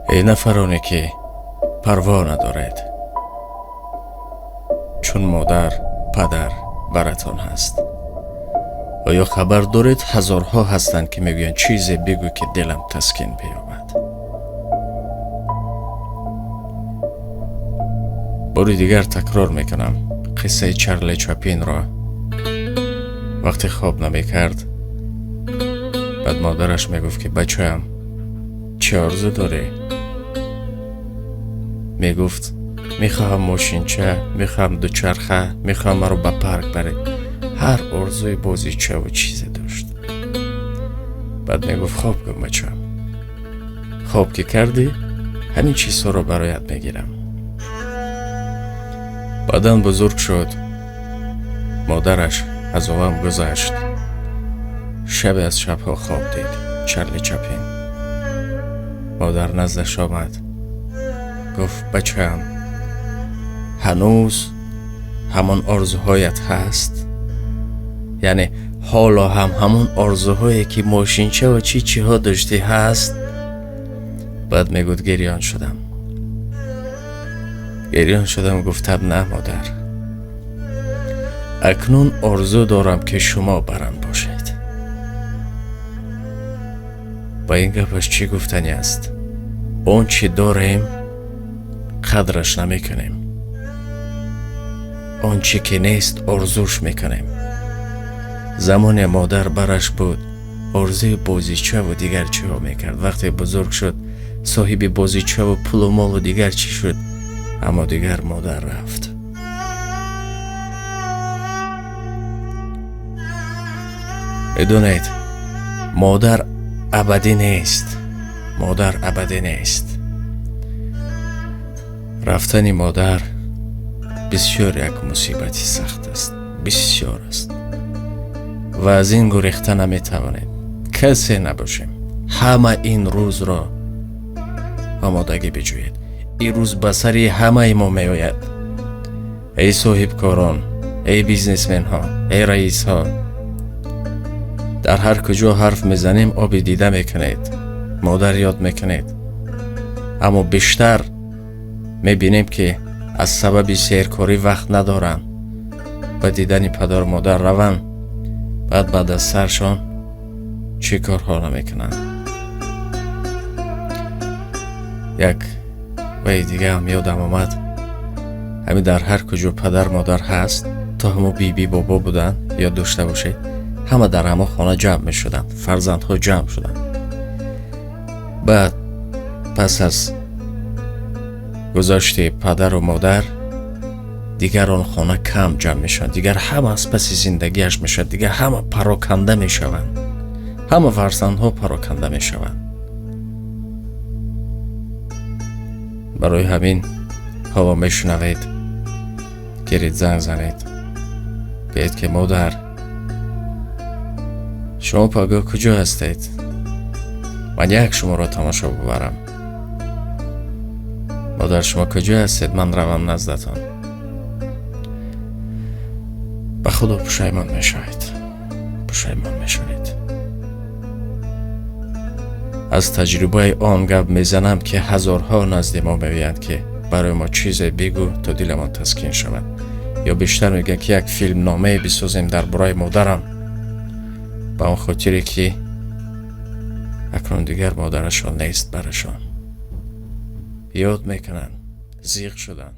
Эй нафароне ки парво надоред, чун модар, падар баратон ҳаст. Оё хабар доред, ҳазорҳо ҳастанд ки мегӯянд чизе бигӯ ки дилам таскин биёбад. Бори дигар такрор мекунам қиссаи Чарли Чаплинро. Вақте хоб намекард, баъд модараш мегуфт ки бачаам, чӣ орзу дорӣ? Мегуфт мехоҳам мошинча, мехоҳам дучарха, мехоҳам маро ба парк баред. Ҳар орзуи бозичаву чизе дошт. Баъд мегуфт хоб кун бачаам, хоб ки кардӣ ҳамин чизҳоро бароят мегирам. Баъдан бузург шуд, модараш аз олам гузашт. Шабе аз шабҳо хоб дид Чарли Чаплин. Модар наздаш омад, гуфт бачаам, ҳанӯз ҳамон орзуҳоят ҳаст? Яъне ҳоло ҳам ҳамон орзуҳое ки мошинча ва чӣ чиҳо доштӣ ҳаст? Баъд мегуфт гирён шудам. Гирён шудам, гуфтам на модар, акнун орзу дорам ки шумо барам бошед. Ба ин гапаш чӣ гуфтанӣ аст? Он чӣ дорем қадраш намекунем, он чӣ ки нест орзуш мекунем. Замоне модар бараш буд, орзуи бозичаву дигар чиҳо мекард. Вақте бузург шуд, соҳиби бозичаву пулу молу дигар чӣ шуд, аммо дигар модар рафт. Медонед, модар абадӣ нест, модар абадӣ нест. Рафтани модар бисёр як мусибати сахт аст, бисёр аст ва аз ин гурехта наметавонед. Касе набошем, ҳама ин рӯзро омодагӣ биҷӯед. Ин рӯз ба сари ҳамаи мо меояд. Эй соҳибкорон, эй бизнесменҳо, эй раисҳо, дар ҳар куҷо ҳарф мезанем оби дида мекунед, модар ёд мекунед. Аммо бештар мебинем ки аз сабаби серкорӣ вақт надоранд ба дидани падару модар раванд. Баъд аз саршон чӣ корҳо намекунанд. Як вай дигаам ёдам омад. Ҳамин дар ҳар куҷо падар модар ҳаст, то ҳамо биби бобо буданд, ёд дошта бошед, ҳама дар ҳамо хона ҷамъ мешуданд, фарзандҳо ҷамъ шуданд. Баъд пас аз гузашти падару модар дигар он хона кам ҷамъ мешаванд, дигар ҳама аз паси зиндагиаш мешавад, дигар ҳама пароканда мешаванд, ҳама фарзандҳо пароканда мешаванд. Барои ҳамин ҳоло мешунавед, гиред занг занед, гӯед ки модар, шумо пагоҳ куҷо ҳастед? Ман як шуморо тамошо бубарам. Модар, шумо куҷо ҳастед? Ман равам наздатон. Ба худо пушаймон мешавед, пушаймон мешавед. Аз таҷрибаи он гап мезанам ки ҳазорҳо назди мо меоянд ки барои мо чизе бигӯ то диламон таскин шавад. Ё бештар мегӯянд ки як филмномае бисозем дар бораи модарам, ба он хотире ки акнун дигар модарашон нест барашон. Ёд мекунанд, зиқ шуданд.